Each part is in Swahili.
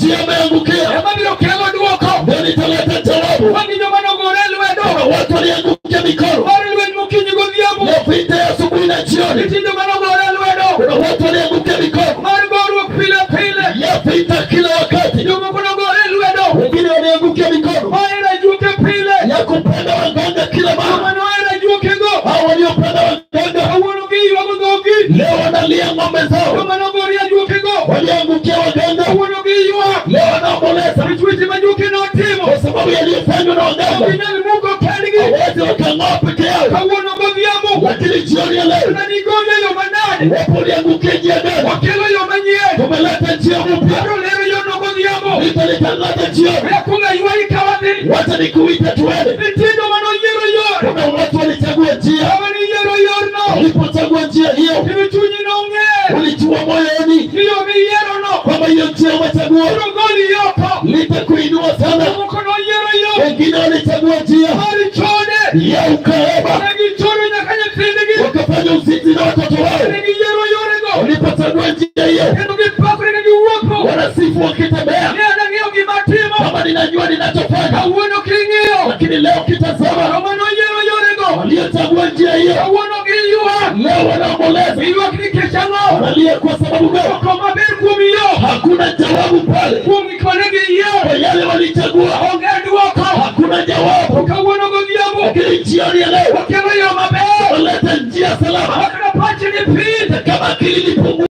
Njia umeangukia Ema biro kelo duoko. Ndio nitaleta jawabu. Wan gi joma nogore lwedo. Kuna watu waliangukia mikono Mar lweny mokinyi godhiambo. ya vita ya asubuhi na jioni. Nitie joma nogore lwedo. Kuna watu waliangukia mikono Mar goruok pile pile. ya vita kila wakati. Jomoko nogore lwedo. Wengine waliangukia mikono Mahero ajuoke pile. ya kupenda waganga kila Joma mara. nohero ajuokego. Hao waliopenda waganga Kawuono giywago dhogi. Leo wanalia ng'ombe zao. Joma nogore ajuokego. Waliangukia waganga Kawuono giywak. Leo wanaomboleza Nikech weche ma ajuoke notimo. Kwa sababu yaliyofanywa na Ok waganga. ginyal muko kendgi. Hawezi wakang'oa peke yao, Kawuono godhiambo. Lakini jioni ya leo Nanigonye yo manade. Wapo waliangukia njia gani? Wakelo yo manyien. Tumeleta njia mpya, Abiro lero yono godhiambo. nitalitangaza jioni. Akwongo aywayi ka wadhi. Wacha nikuite tuende. Nitie joma noyiero yor. Kuna watu walichagua njia, Kama niyiero yorno. walipochagua njia hiyo Kendo chunyi nong'eyo. ulijua moyoni Ni yo miyierono. Kwamba hiyo njia umechagua Biro goli oko. Litakuinua sana. Jomoko noyiero yo. Wengine walichagua njia Mar chode. Ya ukahaba, Ne gichodo nyaka nyithindgi. Wakafanya uzinzi na watoto wao. Ne giyiero yorego. Walipochagua njia hiyo, Kendo gipakore ka giwuotho. Wanasifu wakitembea Ne an ang'eyo gima atimo. Kama ninajua ninachofanya, Kawuono king'iyo. Lakini leo kitazama, Joma noyiero yorego. Waliochagua njia hiyo Kawuono giywak. Leo wanaomboleza, Giywak nikech ang'o? Wanalia kwa sababu gani? Dwoko maber kuom yo. Hakuna jawabu pale Kuom gik mane giyiero. Kwa yale walichagua, Onge dwoko. Hakuna jawabu. Kawuono godhiambo. Lakini jioni ya leo Wakelo yo maber. waleta njia salama, Makna pachi ni piny. Kama akili ni pungufu,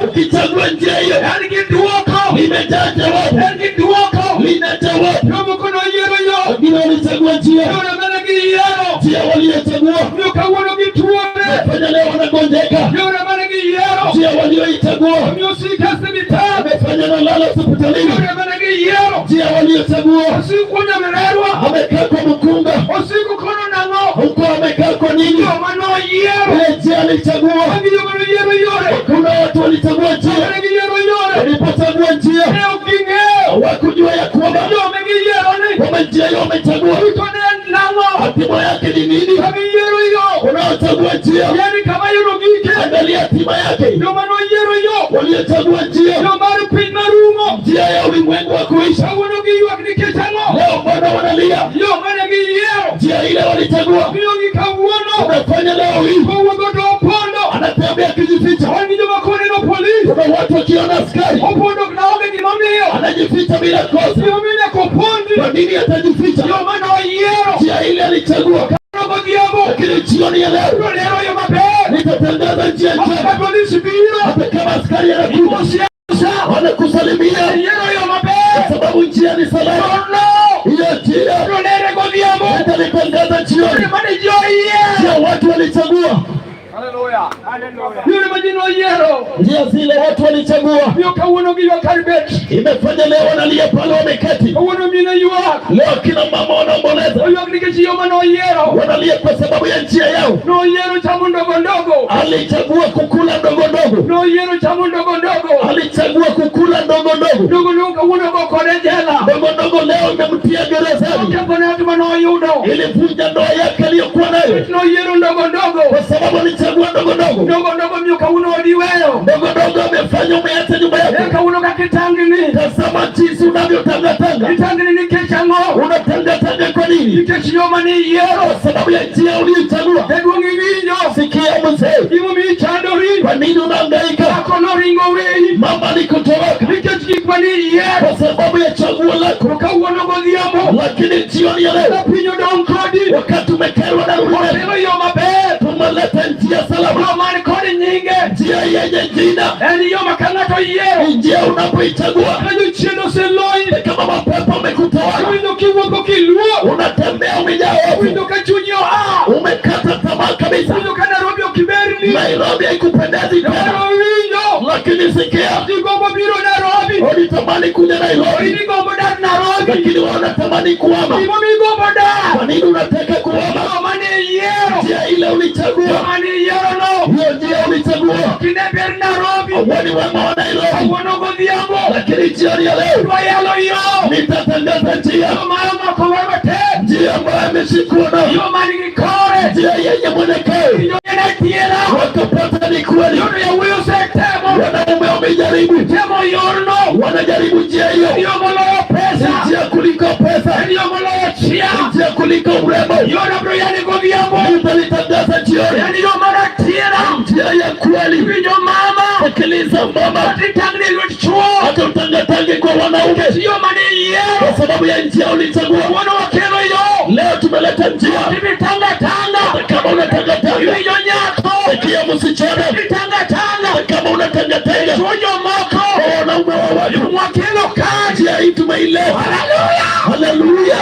ukichagua njia hiyo En gi dwoko. Limejaa jawabu, En gi dwoko. Lina jawabu. Jomoko noyiero yo. Wengine walichagua njia, Yore mane giyiero. Njia waliochagua Miyo kawuono gituore. Wafanya leo wanagonjeka, Yore mane giyiero. Njia walioichagua Omiyo osik e osiptal. Amefanya nalala hospitalini, Yore mane giyiero. Njia waliochagua Osik nyamererwa. Amekaa kwa mkunga Osik kono nang'o. Huko, amekaa kwa nini? Joma noyiero. Ile njia alichagua. Magi joma noyiero yore. Kuna watu walichagua njia, Mane giyiero yore. Walipochagua njia Ne ok ging'eyo. Hawakujua ya kwamba Yo magiyiero ni. Kwamba njia hiyo wamechagua Duto ne en nang'o. Hatima yake ni nini? Ka giyiero yo. Unaochagua njia, Yani kama yudo gike. Angalia hatima yake. Joma noyiero yo. Waliochagua njia, Yo mar piny marumo. Njia ya ulimwengu wa kuisha. Kawuono giywak nikech ang'o? Leo mbona wanalia? Yo mane giyiero. Njia ile walichagua Miyo gi kawuono. Unafanya leo hii Kowuotho to opondo. Anatembea akijificha. Wan gi joma koneno polis. Kuna watu wakiona askari Opondo ok naonge gimomiyo. Anajificha bila kosa. Gimomiyo nyaka opondi. Kwa nini atajificha? Yo mane oyiero. Njia ile alichagua, Kawuono godhiambo. lakini jioni ya leo Biro lero yo maber. Nitatangaza njia Ka njema. polisi biro. Hata kama askari anakuja Imosi wanakusalimia Yiero yo kwa maber. Sababu njia ni salama. No. Hiyo njia Biro lere godhiambo. nitalitangaza jioni. Mane ji oyiero. Njia watu walichagua, Yore ma ji noyiero. Njia zile watu walichagua Miyo kawuono giywak kar bet. Imefanya leo wanalia pale wameketi. Kawuono mine ywak. Leo kina mama wanaomboleza, Oywak nikech yo mane oyiero. Wanalia kwa sababu ya njia yao. Noyiero chamo ndogo ndogo. Alichagua kukula ndogo ndogo, Noyiero chamo ndogo ndogo. Alichagua kukula ndogo ndogo. Ndogo ndogo kawuono go kode jela. Ndogo ndogo leo imemtia gerezani, Oketho ne hatima noyudo. Ilivunja ndoa yake aliyokuwa nayo Noyiero ndogo ndogo. Kwa sababu alichagua ndogo ndogo. Ndogo ndogo miyo kawuono odi weyo. Ndogo ndogo amefanya umeacha nyumba E yako. kawuono kaka itangni. Tazama jinsi unavyotangatanga. Itangni nikech ang'o? Unatangatanga kwa nini? Nikech yo mane iyiero. Kwa sababu ya njia uliyochagua. Jaduong' iwinjo. Sikia mzee, Gimomiyo ichandori. Kwa nini unahangaika? Dhako noringo weyi. Mama alikutoroka Nikech gik mane iyiero. Kwa sababu ya chaguo lako. To kawuono godhiambo. Lakini jioni ya leo, Ka piny odong' kodi. Wakati umekerwa na ulimwengu, Okelo yo maber. Tumeleta njia salama, Yo man kod nyinge. Njia yenye jina. En yo ma ka ng'ato oyiero. Ni njia unapoichagua, Ka jochien oseloyi. Kama mapepo amekutawala, Iwinjo kiwuotho kiluor. Unatembea umejaa hofu, Iwinjo ka chunyi oa. Umekata tamaa kabisa. Iwinjo ka Nairobi ok iberni. Nairobi haikupendezi tena, Ero iwinjo. Lakini sikia, Ji gombo biro Nairobi. Ulitamani kuja Nairobi, In igombo dak Nairobi. Lakini wanatamani kuhama. Gimomiyo igombo dak. Kwa nini unataka kuhama? Yo mane iyiero. Njia ile Yo ulichagua, mane iyiero no. Hiyo njia ulichagua. Ok ine ber Nairobi. Huoni wema wa Nairobi, Kawuono godhiambo. Lakini jioni ya leo Dwa yalo yo. Nitatangaza njia, Yo ma omako wa matek. Njia ambayo ameshikwa nayo, Yo man gi kore. Njia yenye mwelekeo, Yo ne tiela. Wakapata ni kweli, Yudo yawuoyi osetemo. Wanaume Wamejaribu, Temo yorno. Wanajaribu njia hiyo, Yo moloyo pesa. Njia kuliko pesa, En yo moloyo chia. Njia kuliko urembo. Yorno biro yale godhiambo. Nitalitangaza jioni, En yo mar adiera. Njia ya kweli. Winjo mama. Sikiliza mama, Itangni lwet chuo. Hata utangatange kwa wanaume Yo mane iyiero. Kwa sababu ya njia ulichagua. Kawuono wakelo yo. Leo tumeleta njia, Tanga tanga. Kama unatangatanga, Winjo nyako. Sikia msichana, Tanga tanga. Kama unatangatanga Chuo jomoko. Kwa wanaume wa watu, Mwakelo kani. Njia hii tumeileta. Haleluya. Haleluya!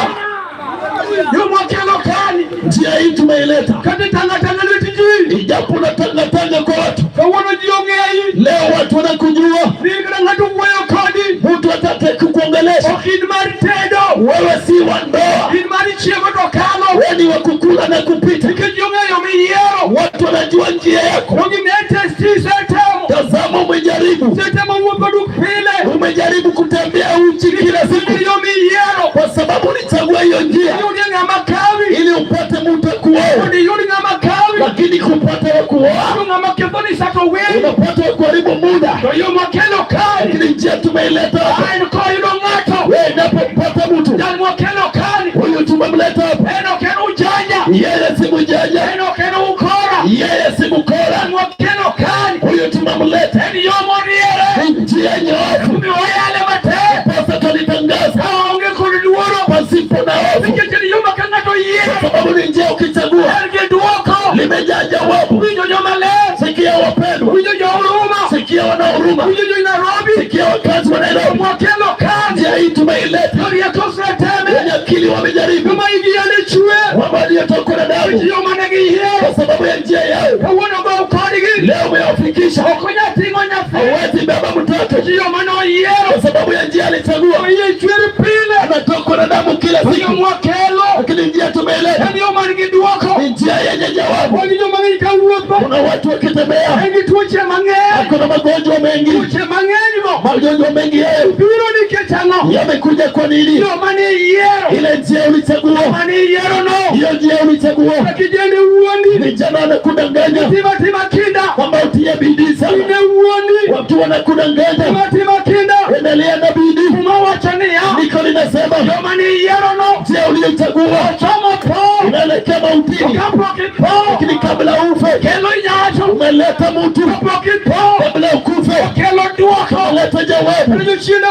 Yo mwakelo kani. Njia hii tumeileta, Kata tanga tanga lwet ji. Ijapo unatangatanga kwa watu, Kawuono ji ong'eyi. Leo watu wanakujua, Ni kata ng'ato wuoyo kodi. Mtu atake kukuongelesha Ok in mar tedo. Wewe si wa ndoa, In mar chiemo to kalo. Wewe ni wa kukula na kupita. Nikech ji ong'eyo miyiero. Watu wanajua njia yako. To gine testi isetemo. Tazama, umejaribu, Isetemo wuotho duk pile. Umejaribu kutembea uchi kila siku, Yo miyiero. Kwa sababu ulichagua hiyo njia Iyudie ng'ama kawi. Ili upate mtu wa kuoa, Mondo iyud ng'ama kawi. Lakini kupata wa kuoa Yudo ng'ama kethoni sa to weri. Unapata wa kuharibu muda, To yo mwakelo kani. Lakini njia tumeileta hapa. En koyudo ng'ato. Wewe unapompata mtu Jal mwakelo kani. huyu, tumemleta hapa. En ok en ujanja. Yeye si mjanja, En ok en ukora. Yeye si mkora, Mwakelo kani. Huyu tumemleta. En yo moriere. Ni njia nyoofu. Omiyo wayale matek. Sasa tulitangaza Ka onge kod luoro. Pasipo na hofu, Nikech en yo ma ka ng'ato yiero. Kwa sababu ni njia ukichagua En gi duoko. Limejaa jawabu. Winjo joma ler. Sikia wapendwa, Winjo jo huruma. Sikia wana huruma, Winjo jo Nairobi. Sikia wakazi wa Nairobi. Mwakelo kani. Njia hii tumeileta, Jorieko oseteme. Wenye akili wamejaribu, Joma igi yande chwe. Waliotokwa na damu Yo mane giyiero. Kwa sababu ya njia yao. Kawuono gow kodgi. Leo umewafikisha, Ok onyal ting'o nyathi. Hawezi beba mtoto Yo mane oyiero. Kwa sababu ya njia alichagua. Iye chwer pile. Anatokwa na damu kila Yo siku, mwakelo. Lakini njia tumeileta En yo man gi duoko. Ni njia yenye jawabu. Wagi joma ng'eny kawuotho. Kuna watu wakitembea, En gi tuoche mang'eny. Kuna magonjwa mengi, Tuoche mang'eny go. Magonjwa mengi yeye Biro nikech ang'o? Yamekuja kwa nini? Yo mane iyiero. Ile njia ulichagua, Mane iyiero no. Hiyo njia ulichagua. Kijende wuondi. Vijana wanakudanganya Tima tima kinda. Kwamba utie bidii sana. Ine wuondi. Watu wanakudanganya, Tima tima kinda. Endelea na bidii. Muma wacho niya. Ndiko linasema Yo mane iyiero no. njia uliyochagua Ochomo tho. inaelekea mautini, Kapok itho. Lakini kabla ufe Kelo nyacho. umeleta mtu, Kapok itho. Kabla ukufe Kelo duoko. umeleta jawabu. Jochiende.